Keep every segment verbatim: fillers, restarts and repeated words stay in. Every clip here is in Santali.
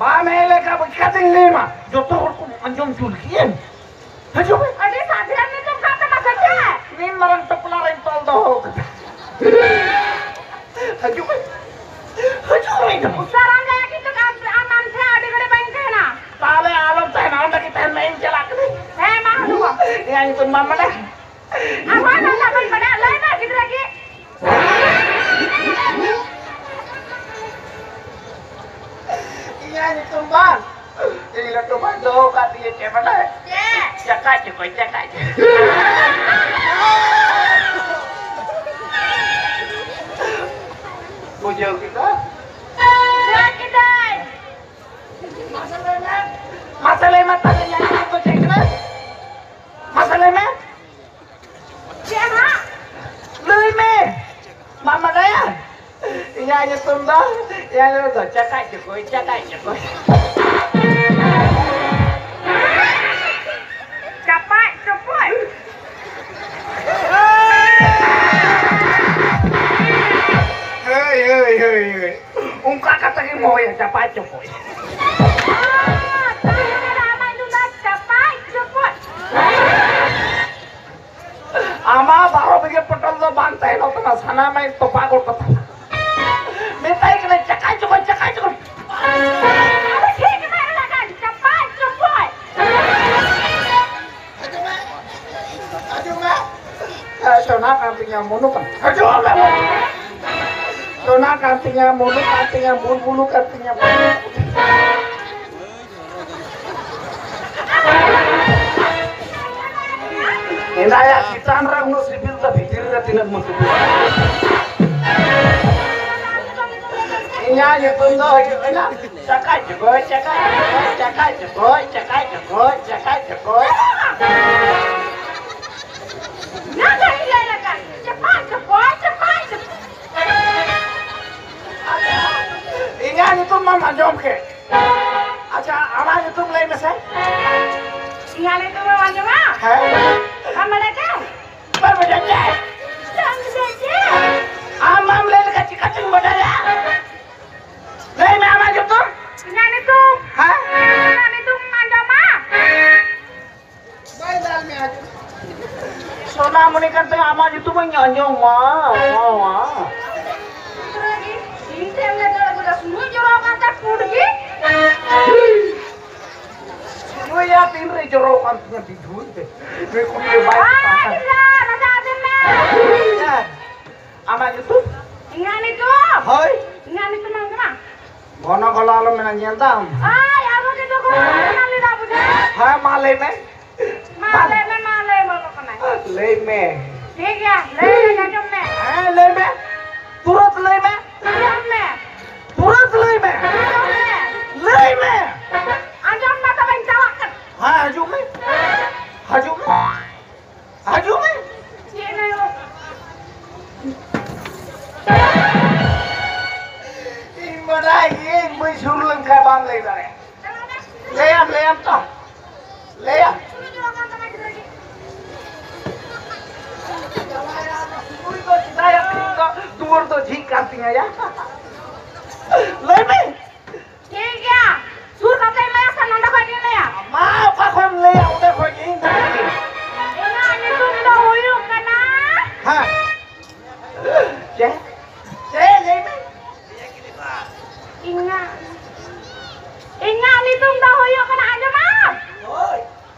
ᱟᱢ ᱦᱮᱡ ᱞᱮᱠᱟ ᱪᱤᱠᱟᱹᱛᱤᱧ ᱞᱟᱹᱭ ᱟᱢᱟ? ᱡᱚᱛᱚ ᱦᱚᱲ ᱠᱚ ᱟᱸᱡᱚᱢ ᱡᱩᱞ ᱠᱮᱫ᱾ ᱦᱤᱡᱩᱜ ᱢᱮ᱾ ᱟᱹᱰᱤ ᱥᱟᱫᱷᱟᱨᱚᱱ ᱧᱩᱛᱩᱢ ᱠᱟᱱ ᱛᱟᱢᱟ ᱥᱮ ᱪᱮᱫ? ᱢᱤᱫ ᱢᱟᱨᱟᱝ ᱴᱚᱯᱞᱟ ᱨᱮᱧ ᱛᱚᱞ ᱫᱚᱦᱚ ᱠᱟᱫᱟ᱾ ᱦᱤᱡᱩᱜ ᱢᱮ᱾ ᱦᱤᱡᱩᱜ ᱢᱮ᱾ ᱩᱥᱟᱹᱨᱟᱢ ᱞᱟᱹᱭᱟ ᱠᱤᱱᱛᱩ ᱟᱢ, ᱟᱢ, ᱟᱢ ᱴᱷᱮᱱ ᱟᱹᱰᱤ ᱜᱷᱟᱹᱲᱤᱡ ᱵᱟᱹᱧ ᱛᱟᱦᱮᱱᱟ᱾ ᱛᱟᱦᱞᱮ ᱟᱞᱚᱢ ᱛᱟᱦᱮᱱᱟ, ᱚᱸᱰᱮ ᱜᱮ ᱛᱟᱦᱮᱱ ᱢᱮ, ᱤᱧ ᱪᱟᱞᱟᱜ ᱠᱟᱹᱱᱟᱹᱧ᱾ ᱦᱮᱸ, ᱢᱟ ᱦᱤᱡᱩᱜ ᱢᱮ᱾ ᱤᱧᱟᱹᱜ ᱧᱩᱛᱩᱢ ᱵᱟᱢ ᱵᱟᱰᱟᱭᱟ? ᱟᱨᱦᱚᱸ ᱱᱚᱝᱠᱟ ᱵᱟᱹᱧ ᱵᱟᱰᱟᱭᱟ, ᱞᱟᱹᱭ ᱢᱮ ᱜᱤᱫᱽᱨᱟᱹ ᱜᱮ᱾ ᱤᱧᱟᱹᱜ ᱧᱩᱛᱩᱢ ᱵᱟᱝ, ᱤᱧ ᱞᱟᱹᱴᱩ ᱵᱟᱭ ᱫᱚᱦᱚ ᱠᱟᱜ ᱛᱤᱧᱟᱹ ᱪᱮᱫ ᱵᱟᱰᱟᱭ? ᱪᱮᱫ? ᱪᱟᱠᱟ ᱪᱚᱠᱚ, ᱪᱟᱠᱟ ᱪᱚᱠᱚ᱾ ᱵᱩᱡᱷᱟᱹᱣ ᱠᱮᱫᱟ? ᱵᱩᱡᱷᱟᱹᱣ ᱠᱮᱫᱟᱹᱧ᱾ ᱢᱟᱥᱮ ᱞᱟᱹᱭ ᱢᱮ, ᱢᱟᱥᱮ ᱞᱟᱹᱭ ᱢᱮ, ᱛᱟᱦᱞᱮ ᱤᱧᱟᱹᱜ ᱧᱩᱛᱩᱢ ᱫᱚ ᱪᱮᱫ ᱠᱟᱱᱟ? ᱢᱟᱥᱮ ᱞᱟᱹᱭ ᱢᱮ᱾ ᱪᱮᱫ ᱦᱟᱸᱜ? ᱞᱟᱹᱭ ᱢᱮ᱾ ᱵᱟᱢ ᱵᱟᱰᱟᱭᱟ? ᱤᱧᱟᱹᱜ ᱧᱩᱛᱩᱢ ᱫᱚ, ᱤᱧᱟᱹᱜ ᱧᱩᱛᱩᱢ ᱫᱚ ᱪᱟᱠᱟᱡ ᱪᱩᱠᱩᱡ, ᱪᱟᱠᱟᱡ ᱪᱩᱠᱩᱡ᱾ ᱪᱟᱯᱟᱡ ᱪᱩᱯᱩᱡ᱾ ᱦᱟᱹᱭ, ᱦᱟᱹᱭ, ᱦᱟᱹᱭ, ᱦᱟᱹᱭ᱾ ᱚᱱᱠᱟ ᱠᱟᱛᱮ ᱜᱮ ᱢᱚᱦᱚᱭᱟ, ᱪᱟᱯᱟᱡ ᱪᱩᱯᱩᱡ᱾ ᱚ, ᱛᱟᱦᱞᱮ ᱟᱢᱟᱜ ᱧᱩᱛᱩᱢ ᱫᱚ ᱪᱟᱯᱟᱡ ᱪᱩᱯᱩᱡ᱾ ᱟᱢᱟᱜ ᱵᱟᱨᱚ ᱵᱤᱜᱷᱟᱹ ᱯᱚᱴᱚᱞ ᱫᱚ ᱵᱟᱝ ᱛᱟᱦᱮᱱᱚᱜ ᱛᱟᱢᱟ, ᱥᱟᱱᱟᱢᱟᱜ ᱤᱧ ᱛᱚᱯᱟ ᱜᱚᱫ ᱠᱟᱛᱟᱢᱟ᱾ ᱢᱮᱛᱟᱭ ᱠᱟᱱᱟ, ᱪᱟᱠᱟᱭ ᱪᱚᱠᱚᱡ, ᱪᱟᱠᱟᱭ ᱪᱚᱠᱚᱡ᱾ ᱟᱫᱚ ᱴᱷᱤᱠ ᱜᱮ ᱢᱮᱱ ᱞᱮᱠᱷᱟᱱ, ᱪᱟᱯᱟᱭ ᱪᱚᱠᱚᱡ᱾ ᱦᱤᱡᱩᱜ ᱢᱮ᱾ ᱦᱤᱡᱩᱜ ᱢᱮ᱾ ᱮ, ᱥᱚᱱᱟ ᱠᱟᱱ ᱛᱤᱧᱟ, ᱢᱚᱱᱩ ᱠᱟᱱ᱾ ᱦᱤᱡᱩᱜ ᱢᱮ᱾ ᱥᱚᱱᱟ ᱠᱟᱱ ᱛᱤᱧᱟ, ᱢᱚᱱᱩ ᱠᱟᱱ ᱛᱤᱧᱟ, ᱵᱩᱞᱵᱩᱞᱩ ᱠᱟᱱ ᱛᱤᱧᱟ᱾ ᱦᱮᱸᱫᱟᱭᱟᱜ ᱪᱮᱛᱟᱱ ᱨᱮ ᱩᱱᱟᱹᱜ ᱥᱤᱵᱤᱞ ᱫᱚ ᱵᱷᱤᱛᱤᱨ ᱨᱮ ᱛᱤᱱᱟᱹᱜ ᱢᱚᱡᱽ ᱥᱤᱵᱤᱞ᱾ ᱤᱧᱟᱹᱜ ᱧᱩᱛᱩᱢ ᱫᱚ ᱦᱩᱭᱩᱜ ᱠᱟᱱᱟ ᱪᱟᱠᱟ ᱪᱚᱠᱚᱡ, ᱪᱟᱠᱟ ᱪᱚᱠᱚᱡ, ᱪᱟᱠᱟ ᱪᱚᱠᱚᱡ, ᱪᱟᱠᱟ ᱪᱚᱠᱚᱡ, ᱪᱟᱠᱟ ᱪᱚᱠᱚᱡ᱾ ᱱᱚᱣᱟ ᱫᱚ ᱤᱧ ᱞᱟᱹᱭ ᱞᱮᱠᱟ, ᱪᱟᱯᱟ ᱪᱚᱯᱚ, ᱪᱟᱯᱟ ᱪᱚᱯᱚ᱾ ᱤᱧᱟᱹᱜ ᱧᱩᱛᱩᱢ ᱢᱟᱢ ᱟᱸᱡᱚᱢ ᱠᱮᱫ᱾ ᱟᱪᱪᱷᱟ, ᱟᱢᱟᱜ ᱧᱩᱛᱩᱢ ᱞᱟᱹᱭ ᱢᱮᱥᱮ᱾ ᱤᱧᱟᱹᱜ ᱧᱩᱛᱩᱢ ᱮᱢ ᱟᱸᱡᱚᱢᱟ? ᱦᱮᱸ᱾ ᱵᱟᱢ ᱵᱟᱰᱟᱭ ᱛᱮ? ᱵᱟᱢ ᱵᱟᱰᱟᱭ ᱛᱮ? ᱵᱟᱢ ᱵᱟᱰᱟᱭ ᱛᱮ? ᱟᱢ ᱵᱟᱢ ᱞᱟᱹᱭ ᱞᱮᱠᱷᱟᱱ ᱪᱤᱠᱟᱹᱛᱤᱧ ᱵᱟᱰᱟᱭᱟ? ᱞᱟᱹᱭ ᱢᱮ ᱟᱢᱟᱜ ᱧᱩᱛᱩᱢ᱾ ᱤᱧᱟᱹᱜ ᱧᱩᱛᱩᱢ? ᱟᱢᱟᱜ ᱧᱩᱛᱩᱢ ᱤᱧ ᱟᱸᱡᱚᱢ ᱢᱟ᱾ ᱤᱧ ᱴᱷᱮᱱ ᱞᱮ ᱫᱟᱹᱲ ᱟᱹᱜᱩᱭᱟ, ᱥᱩᱱᱩᱡ ᱡᱚᱨᱚ ᱠᱟᱱ ᱛᱟᱭ ᱯᱩᱸᱰ ᱜᱮ᱾ ᱱᱩᱭᱟ ᱛᱤᱱ ᱨᱮ ᱡᱚᱨᱚ ᱠᱟᱱ ᱛᱤᱧᱟ ᱵᱤᱫᱷᱩᱭ ᱛᱮ᱾ ᱱᱩᱭ ᱠᱩᱲᱤ ᱫᱚ ᱵᱟᱭ ᱟᱭ ᱤᱧ ᱫᱚ ᱨᱟᱡᱟ ᱟᱹᱫᱤᱱ ᱢᱮ᱾ ᱦᱮᱸ᱾ ᱟᱢᱟᱜ ᱧᱩᱛᱩᱢ? ᱤᱧᱟᱹᱜ ᱧᱩᱛᱩᱢ? ᱦᱳᱭ᱾ ᱤᱧᱟᱹᱜ ᱧᱩᱛᱩᱢ ᱵᱟᱝ ᱠᱟᱱᱟ? ᱜᱷᱚᱱᱚ ᱜᱷᱚᱱᱚ ᱟᱞᱚᱢ ᱢᱮᱱᱟ, ᱧᱮᱞ ᱫᱟᱢ? ᱟᱭ, ᱟᱵᱚ ᱜᱮ ᱫᱚ ᱜᱷᱚᱱᱚ ᱜᱷᱚᱱᱚ ᱞᱟᱹᱭ ᱫᱟ, ᱵᱩᱡᱷᱟᱹᱣ? ᱦᱮᱸ, ᱢᱟ ᱞᱟᱹᱭ ᱢᱮ᱾ ᱢᱟ ᱞᱟᱹᱭ ᱢᱮ, ᱢᱟ ᱞᱟᱹᱭ ᱢᱮ, ᱚᱠᱟ ᱠᱟᱱᱟᱭ? ᱞᱟᱹᱭ ᱢᱮ᱾ ᱴᱷᱤᱠ ᱜᱮᱭᱟ, ᱞᱟᱹᱭ ᱢᱮ, ᱟᱸᱡᱚᱢ ᱢᱮ᱾ ᱦᱮᱸ, ᱞᱟᱹᱭ ᱢᱮ᱾ ᱛᱩᱨᱟᱹᱛ ᱞᱟᱹᱭ ᱢᱮ᱾ ᱟᱸᱡᱚᱢ ᱢᱮ᱾ ᱛᱩᱨᱟᱹᱛ ᱞᱟᱹᱭ ᱢᱮ᱾ ᱟᱸᱡᱚᱢ ᱢᱮ᱾ ᱞᱟᱹᱭ ᱢᱮ᱾ ᱟᱸᱡᱚᱢ ᱢᱮ, ᱛᱚᱵᱮᱧ ᱪᱟᱞᱟᱜ ᱠᱟᱱᱟ᱾ ᱦᱮᱸ, ᱦᱤᱡᱩᱜ ᱢᱮ᱾ ᱦᱤᱡᱩᱜ ᱢᱮ᱾ ᱦᱤᱡᱩᱜ ᱢᱮ᱾ ᱪᱮᱫ ᱮᱢ ᱞᱟᱹᱭᱟ? ᱤᱧ ᱵᱟᱰᱟᱭ ᱜᱤᱭᱟᱹᱧ, ᱵᱟᱹᱧ ᱥᱩᱨ ᱞᱮᱱᱠᱷᱟᱱ ᱵᱟᱢ ᱞᱟᱹᱭ ᱫᱟᱲᱮᱭᱟᱜᱼᱟ᱾ ᱞᱟᱹᱭᱟᱢ, ᱞᱟᱹᱭᱟᱢ ᱛᱚ᱾ ᱞᱟᱹᱭᱟᱢ᱾ ᱱᱩᱭ ᱫᱚ ᱪᱮᱫᱟᱭ ᱟᱹᱠᱷᱨᱤᱧ ᱫᱚ? ᱫᱩᱣᱟᱹᱨ ᱫᱚ ᱡᱷᱤᱡ ᱠᱟᱱ ᱛᱤᱧᱟ ᱭᱟ᱾ ᱞᱟᱹᱭ ᱢᱮ᱾ ᱴᱷᱤᱠ ᱜᱮᱭᱟ᱾ ᱥᱩᱨ ᱠᱟᱛᱮ ᱞᱟᱹᱭᱟ ᱥᱮ ᱱᱚᱸᱰᱮ ᱠᱷᱚᱡ ᱜᱤᱧ ᱞᱟᱹᱭᱟ? ᱢᱟ, ᱚᱠᱟ ᱠᱷᱚᱡ ᱮᱢ ᱞᱟᱹᱭᱟ, ᱚᱸᱰᱮ ᱠᱷᱚᱡ ᱜᱮ ᱤᱧ ᱫᱚ᱾ ᱤᱧᱟᱹᱜ ᱧᱩᱛᱩᱢ ᱫᱚ ᱦᱩᱭᱩᱜ ᱠᱟᱱᱟ᱾ ᱦᱮᱸ᱾ ᱪᱮᱫ? ᱪᱮᱫ? ᱞᱟᱹᱭ ᱢᱮ᱾ ᱤᱧᱟᱹᱜ, ᱤᱧᱟᱹᱜ ᱧᱩᱛᱩᱢ ᱫᱚ ᱦᱩᱭᱩᱜ ᱠᱟᱱᱟ, ᱟᱸᱡᱚᱢᱟᱢ? ᱦᱳᱭ᱾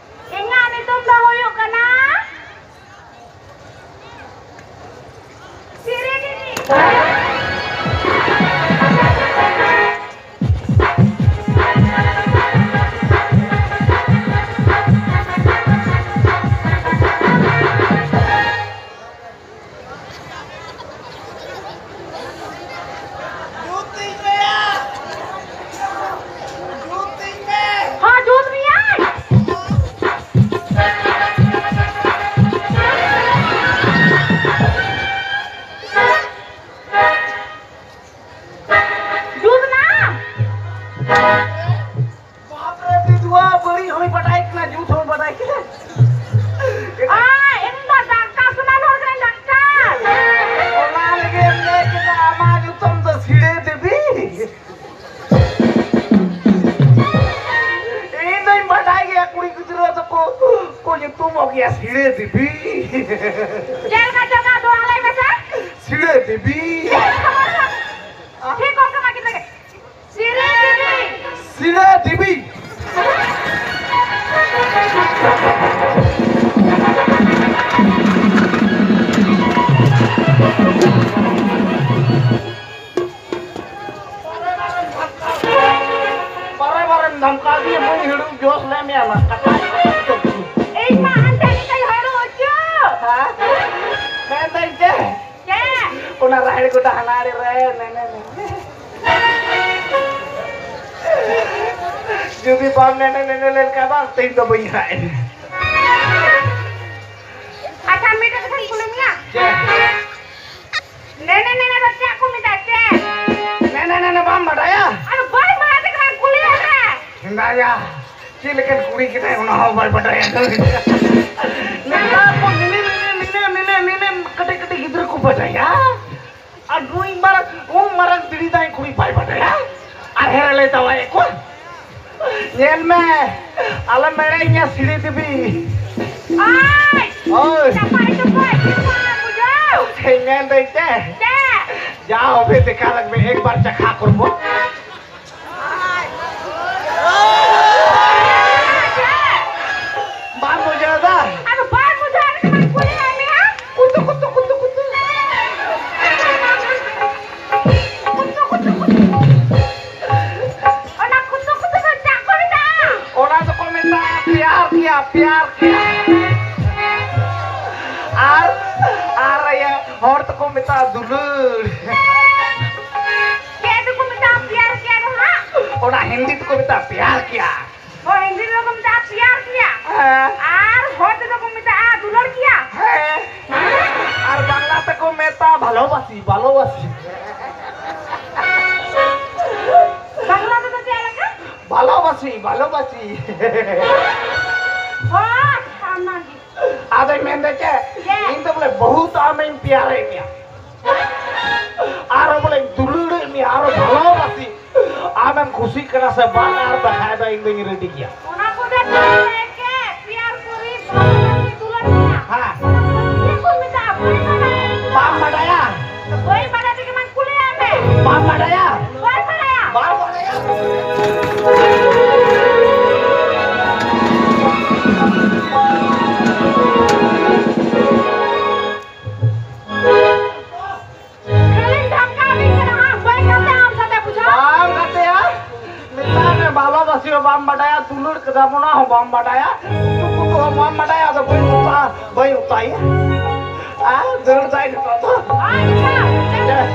ᱤᱧᱟᱹᱜ ᱧᱩᱛᱩᱢ ᱫᱚ ᱦᱩᱭᱩᱜ ᱠᱟᱱᱟ ᱥᱤᱨᱤᱰᱤᱰᱤ᱾ ᱡᱩᱛᱤᱧ ᱢᱮᱭᱟ! ᱡᱩᱛᱤᱧ ᱢᱮ! ᱭᱟ ᱥᱤᱲᱟᱹ ᱫᱮᱵᱤ᱾ ᱪᱮᱫ ᱞᱮᱠᱟ ᱪᱚᱝ ᱫᱚ ᱟᱞᱮ ᱢᱮᱥᱟ? ᱥᱤᱲᱟᱹ ᱫᱮᱵᱤ᱾ ᱴᱷᱤᱠ ᱚᱱᱠᱟ ᱢᱟ ᱜᱤᱫᱽᱨᱟᱹ ᱜᱮ᱾ ᱥᱤᱲᱟᱹ ᱫᱮᱵᱤ᱾ ᱥᱤᱲᱟᱹ ᱫᱮᱵᱤ᱾ ᱵᱟᱨᱮ ᱵᱟᱨᱮᱢ ᱫᱷᱟᱢᱠᱟᱣ ᱫᱤᱧᱟ, ᱢᱟᱹᱭ ᱦᱤᱲᱩ ᱡᱚᱥ ᱞᱮ ᱢᱮᱭᱟ ᱱᱟ, ᱠᱟᱴᱟ ᱤᱧ ᱢᱟ ᱦᱟᱱᱛᱮ ᱱᱤᱛᱚᱜ ᱦᱤᱲᱩ ᱦᱚᱪᱚ᱾ ᱦᱮᱸ? ᱢᱮᱱᱫᱟᱹᱧ ᱪᱮᱫ? ᱪᱮᱫ? ᱚᱱᱟ ᱨᱟᱦᱮᱲ ᱜᱚᱰᱟ ᱦᱟᱱᱟ ᱟᱲᱮ ᱨᱮ, ᱱᱮ, ᱱᱮ, ᱱᱮ᱾ ᱡᱩᱫᱤ ᱵᱟᱢ ᱱᱮ, ᱱᱮ, ᱱᱮ, ᱱᱮ ᱞᱮᱱᱠᱷᱟᱱ ᱵᱟᱝ, ᱛᱮᱦᱮᱧ ᱫᱚ ᱵᱟᱹᱧ ᱦᱟᱨᱟᱜ ᱤᱧ᱾ ᱟᱪᱪᱷᱟ, ᱢᱤᱫᱴᱮᱡ ᱠᱟᱛᱷᱟᱧ ᱠᱩᱞᱤ ᱢᱮᱭᱟ᱾ ᱪᱮᱫ? ᱱᱮ, ᱱᱮ, ᱱᱮ, ᱱᱮ ᱫᱚ ᱪᱮᱫ ᱠᱚ ᱢᱮᱛᱟᱜᱼᱟ, ᱪᱮᱫ? ᱱᱮ, ᱱᱮ, ᱱᱮ, ᱱᱮ ᱵᱟᱢ ᱵᱟᱰᱟᱭᱟ? ᱟᱫᱚ ᱵᱟᱹᱧ ᱵᱟᱲᱟᱭ ᱛᱮ ᱠᱟᱱᱟ, ᱠᱩᱞᱤᱭᱮᱫ ᱢᱮ᱾ ᱦᱮᱸᱫᱟᱭᱟ, ᱪᱮᱫ ᱞᱮᱠᱟᱱ ᱠᱩᱲᱤ ᱠᱟᱱᱟᱭ, ᱚᱱᱟ ᱦᱚᱸ ᱵᱟᱭ ᱵᱟᱰᱟᱭᱟ᱾ ᱱᱮᱛᱟᱨ ᱠᱚ ᱱᱤᱱᱟᱹ, ᱱᱤᱱᱟᱹ, ᱱᱤᱱᱟᱹ, ᱱᱤᱱᱟᱹ, ᱱᱤᱱᱟᱹ ᱠᱟᱹᱴᱤᱡ ᱠᱟᱹᱴᱤᱡ ᱜᱤᱫᱽᱨᱟᱹ ᱠᱚ ᱵᱟᱰᱟᱭᱟ᱾ ᱟᱨ ᱱᱩᱭ ᱢᱟᱨᱟᱝ, ᱩᱱ ᱢᱟᱨᱟᱝ ᱫᱤᱲᱤ ᱫᱟᱭ ᱠᱩᱲᱤ ᱵᱟᱭ ᱵᱟᱰᱟᱭᱟ᱾ ᱟᱨ ᱦᱮᱸ ᱞᱟᱹᱭ ᱛᱟᱣᱟᱭᱮᱫ ᱠᱚᱣᱟ᱾ ᱧᱮᱞ ᱢᱮ, ᱟᱞᱚᱢ ᱮᱲᱮᱧᱟ ᱥᱤᱲᱤ ᱫᱮᱵᱤ᱾ ᱳᱭ! ᱳᱭ! ᱪᱟᱯᱟ ᱦᱤᱡᱩᱜ ᱠᱚ, ᱦᱤᱡᱩᱜ ᱠᱚ, ᱵᱩᱡᱷᱟᱹᱣ! ᱪᱮᱫ ᱢᱮᱱ ᱫᱟᱹᱧ ᱪᱮ? ᱪᱮᱫ? ᱡᱟ ᱦᱚᱵᱮ ᱫᱮᱠᱷᱟ ᱞᱟᱜᱵᱮ, ᱮᱠ ᱵᱟᱨ ᱪᱟᱠᱷᱟ ᱠᱚᱨᱵᱚ᱾ ᱪᱮᱫ? ᱵᱟᱢ ᱵᱩᱡᱷᱟᱹᱣ ᱫᱟ? ᱟᱫᱚ ᱵᱟᱢ ᱵᱩᱡᱷᱟᱹᱣ ᱞᱮᱠᱷᱟᱱ ᱠᱩᱞᱤᱭᱮᱫ ᱢᱮᱭᱟ᱾ ᱠᱩᱛᱩ, ᱠᱩᱛᱩ, ᱠᱩᱛᱩ, ᱠᱩᱛᱩ᱾ ᱠᱩᱛᱩ, ᱠᱩᱛᱩ, ᱠᱩᱛᱩ᱾ ᱚᱱᱟ ᱠᱩᱛᱩ, ᱠᱩᱛᱩ ᱫᱚ ᱪᱮᱫ ᱠᱚ ᱢᱮᱛᱟᱜᱼᱟ? ᱚᱱᱟ ᱫᱚᱠᱚ ᱢᱮᱛᱟᱜᱼᱟ ᱯᱮᱭᱟᱨ ᱠᱤᱭᱟ, ᱯᱮᱭᱟᱨ ᱠᱤᱭᱟ᱾ ᱟᱨ, ᱟᱨ ᱤᱭᱟᱹ ᱦᱚᱲ ᱫᱚᱠᱚ ᱢᱮᱛᱟᱜᱼᱟ ᱫᱩᱞᱟᱹᱲ᱾ ᱪᱮᱫ ᱫᱚᱠᱚ ᱢᱮᱛᱟᱜᱼᱟ ᱯᱮᱭᱟᱨ ᱠᱤᱭᱟ ᱫᱚ ᱦᱟᱸᱜ? ᱚᱱᱟ ᱦᱤᱱᱫᱤ ᱛᱮᱠᱚ ᱢᱮᱛᱟᱜᱼᱟ ᱯᱮᱭᱟᱨ ᱠᱤᱭᱟ᱾ ᱚ, ᱦᱤᱱᱫᱤ ᱨᱮᱫᱚ ᱠᱚ ᱢᱮᱛᱟᱜᱼᱟ ᱯᱮᱭᱟᱨ ᱠᱤᱭᱟ᱾ ᱦᱮᱸ᱾ ᱟᱨ ᱦᱚᱲ ᱛᱮᱫᱚ ᱠᱚ ᱢᱮᱛᱟᱜᱼᱟ ᱫᱩᱞᱟᱹᱲ ᱠᱤᱭᱟ᱾ ᱦᱮᱸ᱾ ᱟᱨ ᱵᱟᱝᱞᱟ ᱛᱮᱠᱚ ᱢᱮᱛᱟᱜᱼᱟ ᱵᱷᱟᱞᱚᱵᱟᱥᱤ, ᱵᱷᱟᱞᱚᱵᱟᱥᱤ᱾ ᱵᱟᱝᱞᱟ ᱛᱮᱫᱚ ᱪᱮᱫ ᱞᱮᱠᱟ? ᱵᱷᱟᱞᱚᱵᱟᱥᱤ, ᱵᱷᱟᱞᱚᱵᱟᱥᱤ᱾ ᱦᱳᱭ, ᱚᱱᱟᱜᱮ᱾ ᱟᱫᱚᱧ ᱢᱮᱱᱫᱟ ᱪᱮᱫ? ᱪᱮᱫ? ᱤᱧ ᱫᱚ ᱵᱚᱞᱮ ᱵᱚᱦᱩᱛ ᱟᱢᱤᱧ ᱯᱮᱭᱟᱨᱮᱫ ᱢᱮᱭᱟ᱾ ᱟᱨᱚ ᱵᱚᱞᱮᱧ ᱫᱩᱞᱟᱹᱲᱮᱫ ᱢᱮᱭᱟ, ᱟᱨᱚ ᱵᱷᱟᱞᱚᱵᱟᱥᱤ᱾ ᱟᱢᱮᱢ ᱠᱷᱩᱥᱤᱜ ᱠᱟᱱᱟ ᱥᱮ ᱵᱟᱝ? ᱟᱨ ᱵᱟᱠᱷᱟᱡ ᱫᱚ ᱤᱧ ᱫᱚᱧ ᱨᱮᱰᱤ ᱜᱮᱭᱟ᱾ ᱚᱱᱟ ᱠᱚᱫᱚ ᱴᱷᱤᱠ ᱜᱮ, ᱯᱮᱭᱟᱨ ᱠᱚᱨᱤ, ᱵᱷᱟᱞᱚᱵᱟᱥᱤ᱾ ᱵᱟᱢ ᱵᱟᱰᱟᱭᱟ, ᱫᱩᱞᱟᱹᱲ ᱠᱟᱫᱟᱢ ᱚᱱᱟ ᱦᱚᱸ ᱵᱟᱢ ᱵᱟᱰᱟᱭᱟ, ᱩᱛᱩ ᱠᱚᱫᱚ ᱦᱚᱸ ᱵᱟᱢ ᱵᱟᱰᱟᱭᱟ, ᱟᱫᱚ ᱵᱟᱹᱧ ᱩᱛᱩᱭᱟ, ᱵᱟᱹᱧ ᱩᱛᱩᱭᱟ᱾ ᱟᱨ ᱫᱟᱹᱲ ᱫᱟᱭ ᱱᱤᱛᱚᱜ ᱫᱚ᱾ ᱟᱪᱪᱷᱟ, ᱦᱮᱸ᱾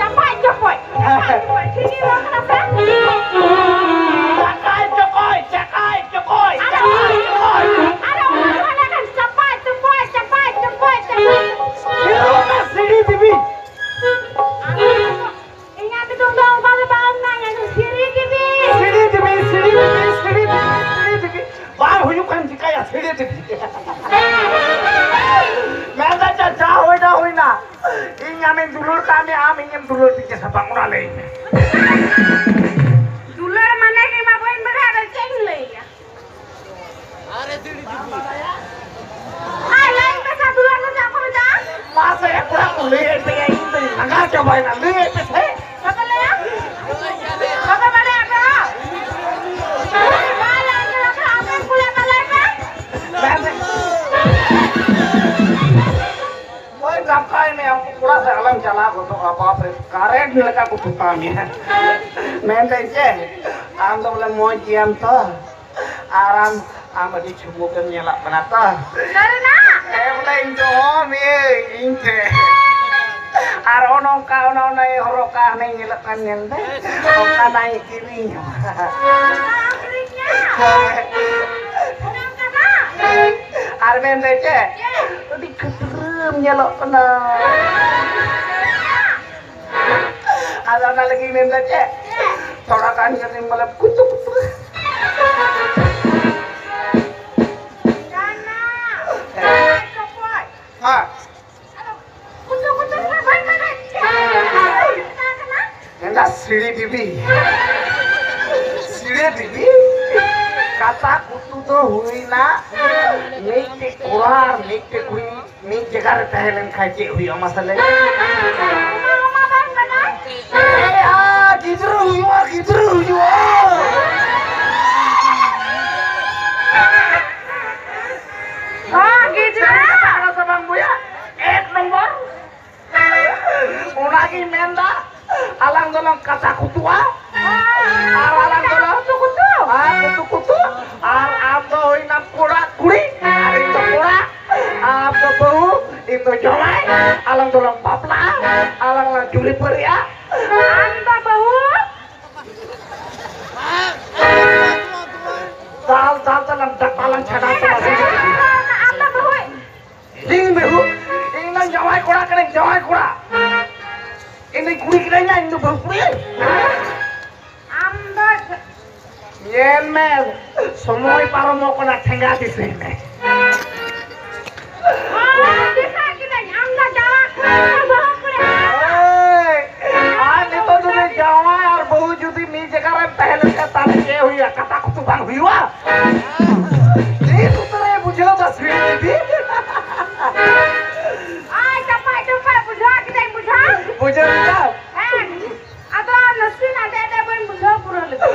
ᱪᱟᱯᱟᱫ ᱪᱚᱯᱚᱡ᱾ ᱦᱮᱸ᱾ ᱪᱟᱯᱟᱫ ᱪᱚᱯᱚᱡ᱾ ᱴᱷᱤᱠ ᱜᱮ ᱨᱚᱲ ᱠᱟᱱᱟ ᱥᱮ? ᱪᱟᱠᱟᱭ ᱪᱚᱠᱚᱭ, ᱪᱟᱠᱟᱭ ᱪᱚᱠᱚᱭ, ᱟᱨ ᱪᱟᱠᱟᱭ ᱪᱚᱠᱚᱭ᱾ ᱟᱨ ᱩᱱᱤ ᱦᱚᱸ ᱞᱟᱹᱭ ᱠᱟᱱ ᱪᱟᱯᱟᱫ ᱪᱚᱯᱚᱡ, ᱪᱟᱯᱟᱫ ᱪᱚᱯᱚᱡ, ᱪᱟᱯᱟᱫ ᱪᱚᱯᱚᱡ᱾ ᱥᱤᱲᱤ ᱫᱮᱵᱤ᱾ ᱟᱨ ᱤᱧᱟᱹᱜ ᱧᱩᱛᱩᱢ ᱫᱚ ᱚᱱᱠᱟ ᱫᱚ ᱵᱟᱝ ᱠᱟᱱᱟ, ᱤᱧᱟᱹᱜ ᱧᱩᱛᱩᱢ ᱥᱤᱨᱤ ᱫᱮᱵᱤ᱾ ᱥᱤᱨᱤ ᱫᱮᱵᱤ, ᱥᱤᱨᱤ ᱫᱮᱵᱤ, ᱥᱤᱨᱤ ᱫᱮᱵᱤ, ᱥᱤᱨᱤ ᱫᱮᱵᱤ᱾ ᱵᱟᱝ ᱦᱩᱭᱩᱜ ᱠᱷᱟᱱ ᱪᱤᱠᱟᱹᱭᱟ, ᱥᱤᱨᱤ ᱫᱮᱵᱤ? ᱢᱮᱱᱫᱟ, ᱪᱟ, ᱪᱟ, ᱦᱩᱭᱱᱟ, ᱦᱩᱭᱱᱟ᱾ ᱤᱧ ᱟᱢᱤᱧ ᱫᱩᱞᱟᱹᱲ ᱠᱟᱜ ᱢᱮᱭᱟ, ᱟᱢ ᱤᱧᱮᱢ ᱫᱩᱞᱟᱹᱲ ᱛᱤᱧ ᱥᱮ ᱵᱟᱝ, ᱚᱱᱟ ᱞᱟᱹᱭ ᱢᱮ᱾ ᱫᱩᱞᱟᱹᱲ ᱢᱟᱱᱮ ᱜᱮ ᱢᱟ ᱵᱟᱹᱧ ᱵᱟᱲᱟᱭᱟ, ᱟᱫᱚ ᱪᱮᱫ ᱤᱧ ᱞᱟᱹᱭᱟ? ᱟᱨ ᱞᱟᱹᱭ ᱢᱮᱥᱮ, ᱫᱩᱞᱟᱹᱲ ᱫᱚ ᱪᱮᱫ ᱠᱚ ᱢᱮᱛᱟᱜᱼᱟ? ᱢᱟᱥᱮ, ᱠᱚᱲᱟ ᱠᱚ ᱞᱟᱹᱭᱮᱫ ᱛᱮᱜᱮ ᱤᱧ ᱫᱚᱧ ᱞᱟᱸᱜᱟ ᱪᱟᱵᱟᱭᱮᱱᱟ᱾ ᱞᱟᱹᱭᱮᱫ ᱯᱮᱥᱮ᱾ ᱵᱟᱯᱮ ᱞᱟᱹᱭᱟ? ᱵᱟᱯᱮ ᱵᱟᱲᱟᱭᱟ ᱟᱯᱮ ᱦᱚᱸ? ᱵᱟᱭ ᱞᱟᱹᱭ ᱠᱟᱫᱟ ᱯᱮ, ᱟᱯᱮ ᱠᱩᱲᱤ ᱯᱮ ᱞᱟᱹᱭ ᱯᱮ᱾ ᱢᱮᱱᱫᱟᱹᱧ, ᱳᱭ ᱜᱟᱯᱟᱭ ᱢᱮ, ᱩᱱᱠᱩ ᱠᱚᱲᱟ ᱥᱮᱫ ᱟᱞᱚᱢ ᱪᱟᱞᱟᱣ ᱜᱚᱫᱚᱜᱼᱟ, ᱵᱟᱯ ᱨᱮ, ᱠᱟᱨᱮᱱᱴ ᱞᱮᱠᱟ ᱠᱚ ᱴᱷᱚᱠᱟᱣ ᱢᱮᱭᱟ᱾ ᱢᱮᱱᱫᱟᱹᱧ ᱪᱮᱫ, ᱟᱢ ᱫᱚ ᱵᱚᱞᱮ ᱢᱚᱡᱽ ᱜᱮᱭᱟᱢ ᱛᱚ? ᱟᱨ ᱟᱢ, ᱟᱢ ᱟᱹᱰᱤ ᱪᱷᱩᱢᱩᱠᱮᱢ ᱧᱮᱞᱚᱜ ᱠᱟᱱᱟ ᱛᱚ᱾ ᱥᱟᱹᱨᱤᱱᱟᱜ? ᱦᱮᱸ, ᱵᱚᱞᱮ ᱤᱧ ᱫᱚ ᱚᱦᱚᱢ ᱤᱭᱟᱹ, ᱤᱧ ᱛᱮ᱾ ᱟᱨ ᱚᱱ ᱚᱱᱠᱟ, ᱚᱱᱟ, ᱚᱱᱟᱭ ᱦᱚᱨᱚᱜ ᱠᱟᱜ, ᱦᱟᱱᱮᱧ ᱧᱮᱞᱚᱜ ᱠᱟᱱ ᱧᱮᱞ ᱛᱮ, ᱚᱱᱠᱟᱱᱟᱜ ᱤᱧ ᱠᱤᱨᱤᱧ ᱟᱢᱟ᱾ ᱚᱱᱟ ᱟᱹᱠᱷᱨᱤᱧᱟ? ᱦᱮᱸ᱾ ᱚᱱᱮ ᱚᱱᱠᱟᱱᱟᱜ? ᱟᱨ ᱢᱮᱱᱫᱟᱭ ᱪᱮᱫ? ᱪᱮᱫ? ᱟᱹᱰᱤ ᱠᱷᱟᱹᱛᱨᱟᱹᱢ ᱧᱮᱞᱚᱜ ᱠᱟᱱᱟ᱾ ᱟᱫᱚ ᱚᱱᱟ ᱞᱟᱹᱜᱤᱫ ᱢᱮᱱᱫᱟ ᱪᱮᱫ? ᱪᱮᱫ? ᱛᱷᱚᱲᱟ ᱜᱟᱱ ᱠᱟᱹᱴᱤᱡ ᱵᱚᱞᱮ ᱠᱩᱛᱩ ᱠᱩᱛᱩ᱾ ᱦᱮᱸ᱾ ᱟᱫᱚ ᱠᱩᱛᱩ ᱠᱩᱛᱩ ᱫᱚ ᱵᱟᱝ ᱠᱟᱱᱟ, ᱪᱮᱫ ᱠᱟᱱᱟ? ᱢᱮᱱᱫᱟ ᱥᱤᱲᱤ ᱵᱤᱵᱤ᱾ ᱥᱤᱲᱤ ᱵᱤᱵᱤ᱾ ᱠᱟᱛᱷᱟ ᱠᱩᱛᱩ ᱫᱚ ᱦᱩᱭᱱᱟ ᱢᱤᱫᱴᱮᱡ ᱠᱚᱲᱟ ᱟᱨ ᱢᱤᱫᱴᱮᱡ ᱠᱩᱲᱤ ᱢᱤᱫ ᱡᱟᱭᱜᱟ ᱨᱮ ᱛᱟᱦᱮᱸ ᱞᱮᱱ ᱠᱷᱟᱱ ᱪᱮᱫ ᱦᱩᱭᱩᱜᱼᱟ ᱢᱟᱥᱮ ᱞᱟᱹᱭ ᱢᱮ? ᱮᱭᱟ, ᱜᱤᱫᱽᱨᱟᱹ ᱦᱩᱭᱩᱜᱼᱟ, ᱜᱤᱫᱽᱨᱟᱹ ᱦᱩᱭᱩᱜᱼᱟ᱾ ᱦᱚᱸ, ᱜᱤᱫᱽᱨᱟᱹ᱾ ᱥᱟᱹᱨᱤ ᱠᱟᱛᱷᱟ ᱠᱟᱱᱟ ᱥᱮ ᱵᱟᱝ ᱵᱚᱭᱦᱟ? ᱮᱠ ᱱᱚᱢᱵᱚᱨ᱾ ᱚᱱᱟᱜᱤᱧ ᱢᱮᱱᱫᱟ, ᱟᱞᱟᱝ ᱫᱚᱞᱟᱝ ᱠᱟᱛᱷᱟ ᱠᱩᱛᱩᱜᱼᱟ᱾ ᱟᱨ ᱟᱞᱟᱝ ᱫᱚᱞᱟᱝ ᱡᱟᱶᱟᱭ, ᱟᱞᱟᱝ ᱫᱚᱞᱟᱝ ᱵᱟᱯᱞᱟᱜᱼᱟ, ᱟᱞᱟᱝ ᱞᱟᱝ ᱡᱩᱨᱤ ᱯᱟᱹᱨᱤᱜᱼᱟ᱾ ᱟᱢ ᱫᱚ ᱵᱟᱹᱦᱩ? ᱫᱟᱞ ᱫᱟᱞ ᱛᱮᱞᱟᱝ ᱰᱟᱴᱟ ᱞᱟᱝ ᱪᱷᱟᱰᱟᱣ ᱛᱟᱢᱟ᱾ ᱟᱢ ᱫᱚ ᱵᱟᱹᱦᱩ? ᱤᱧ ᱵᱟᱹᱦᱩ? ᱤᱧ ᱫᱚ ᱡᱟᱶᱟᱭ ᱠᱚᱲᱟ ᱠᱟᱹᱱᱟᱹᱧ, ᱡᱟᱶᱟᱭ ᱠᱚᱲᱟ᱾ ᱤᱧ ᱫᱚᱧ ᱠᱩᱲᱤ ᱠᱟᱱᱟᱧ ᱱᱟ, ᱤᱧ ᱫᱚ ᱵᱟᱹᱦᱩ ᱠᱩᱲᱤ᱾ ᱟᱢ ᱫᱚ ᱧᱮᱞ ᱢᱮ, ᱥᱚᱢᱚᱭ ᱯᱟᱨᱚᱢᱚᱜ ᱠᱟᱱᱟ, ᱴᱷᱮᱸᱜᱟ ᱫᱤᱥᱟᱹᱭ ᱢᱮ᱾ ᱦᱳᱭ, ᱫᱤᱥᱟᱹ ᱠᱤᱫᱟᱹᱧ, ᱟᱢ ᱫᱚ ᱡᱟᱶᱟᱭ ᱠᱚᱲᱟ, ᱤᱧ ᱫᱚ ᱵᱟᱹᱦᱩ ᱠᱩᱲᱤ᱾ ᱮᱭ, ᱟᱨ ᱱᱤᱛᱚᱜ ᱡᱩᱫᱤ ᱡᱟᱶᱟᱭ ᱟᱨ ᱵᱟᱹᱦᱩ ᱡᱩᱫᱤ ᱢᱤᱫ ᱡᱟᱭᱜᱟ ᱨᱮᱢ ᱛᱟᱦᱮᱸ ᱞᱮᱱᱠᱷᱟᱱ, ᱛᱟᱦᱞᱮ ᱪᱮᱫ ᱦᱩᱭᱩᱜᱼᱟ? ᱠᱟᱛᱟ ᱠᱩᱛᱩ ᱵᱟᱝ ᱦᱩᱭᱩᱜᱼᱟ? ᱱᱤᱛ ᱩᱛᱟᱹᱨᱮ ᱵᱩᱡᱷᱟᱹᱣ ᱫᱟ ᱥᱤᱲᱤ ᱫᱤᱫᱤ᱾ ᱟᱭ, ᱪᱟᱯᱟᱫ ᱪᱟᱯᱟᱫ ᱵᱩᱡᱷᱟᱹᱣ ᱠᱤᱫᱟᱹᱧ, ᱵᱩᱡᱷᱟᱹᱣ? ᱵᱩᱡᱷᱟᱹᱣ ᱠᱮᱫᱟᱢ? ᱦᱮᱸ, ᱟᱫᱚ ᱱᱟᱥᱮᱱᱟᱜ ᱰᱮ ᱰᱮ ᱵᱟᱹᱧ ᱵᱩᱡᱷᱟᱹᱣ ᱯᱩᱨᱟᱹᱣ ᱞᱮᱫᱟ᱾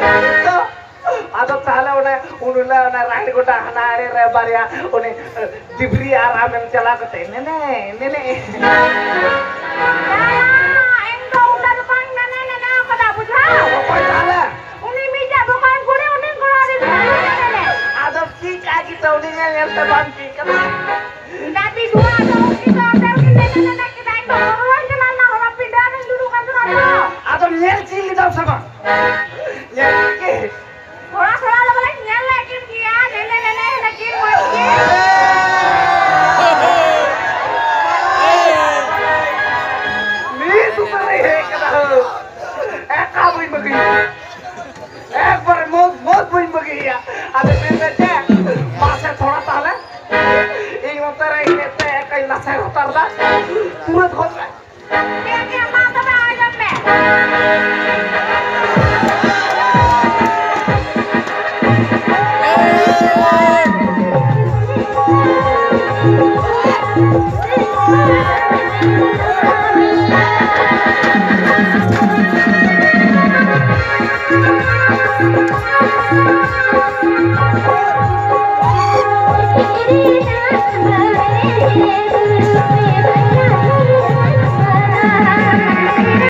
ᱛᱚ, ᱟᱫᱚ ᱛᱟᱦᱞᱮ ᱚᱱᱮ ᱩᱱ ᱦᱤᱞᱳᱜ ᱚᱱᱟ ᱨᱟᱦᱮᱲ ᱜᱚᱰᱟ ᱦᱟᱱᱟ ᱟᱲᱮ ᱨᱮ ᱵᱟᱨᱭᱟ ᱩᱱᱤ ᱰᱤᱵᱨᱤ ᱟᱨ ᱟᱢᱮᱢ ᱪᱟᱞᱟᱣ ᱠᱟᱛᱮ, ᱱᱮᱱᱮ, ᱱᱮᱱᱮ᱾ ᱵᱟᱝ, ᱤᱧ ᱫᱚ ᱚᱱᱠᱟ ᱫᱚ ᱵᱟᱝ ᱱᱮᱱᱮ, ᱱᱮᱱᱮ ᱠᱟᱫᱟ, ᱵᱩᱡᱷᱟᱹᱣ? ᱚᱠᱚᱭ ᱛᱟᱦᱞᱮ? ᱩᱱᱤ ᱢᱤᱫᱴᱮᱡ ᱫᱚᱠᱟᱱ ᱠᱩᱲᱤ, ᱩᱱᱤ ᱜᱚᱲᱚ ᱨᱮ ᱱᱮᱱᱮ, ᱱᱮᱱᱮ᱾ ᱟᱫᱚ ᱪᱮᱫ ᱠᱟᱜ ᱜᱮᱛᱚ ᱩᱱᱤ ᱧᱮᱞ ᱧᱮᱞ ᱛᱮ ᱵᱟᱝ ᱪᱮᱫ ᱠᱟᱱᱟ᱾ ᱫᱟᱫᱤ ᱫᱷᱩᱣᱟ ᱫᱚ ᱩᱱᱤ ᱫᱚ ᱚᱸᱰᱮ ᱩᱱᱤ ᱱᱮᱱᱮ, ᱱᱮᱱᱮ ᱠᱮᱫᱟ, ᱤᱧ ᱫᱚ ᱦᱚᱨᱚ ᱦᱚᱨᱚᱧ ᱪᱟᱞᱟᱣ ᱞᱮᱱᱟ, ᱦᱚᱨᱚ ᱯᱤᱸᱰᱟᱹ ᱨᱮᱧ ᱫᱩᱲᱩᱵ ᱠᱟᱱ ᱛᱟᱦᱮᱱᱟ ᱛᱚ᱾ ᱟᱫᱚᱢ ᱧᱮᱞ ᱪᱮᱫ ᱞᱮᱫᱟ ᱥᱮ ᱵᱟᱝ?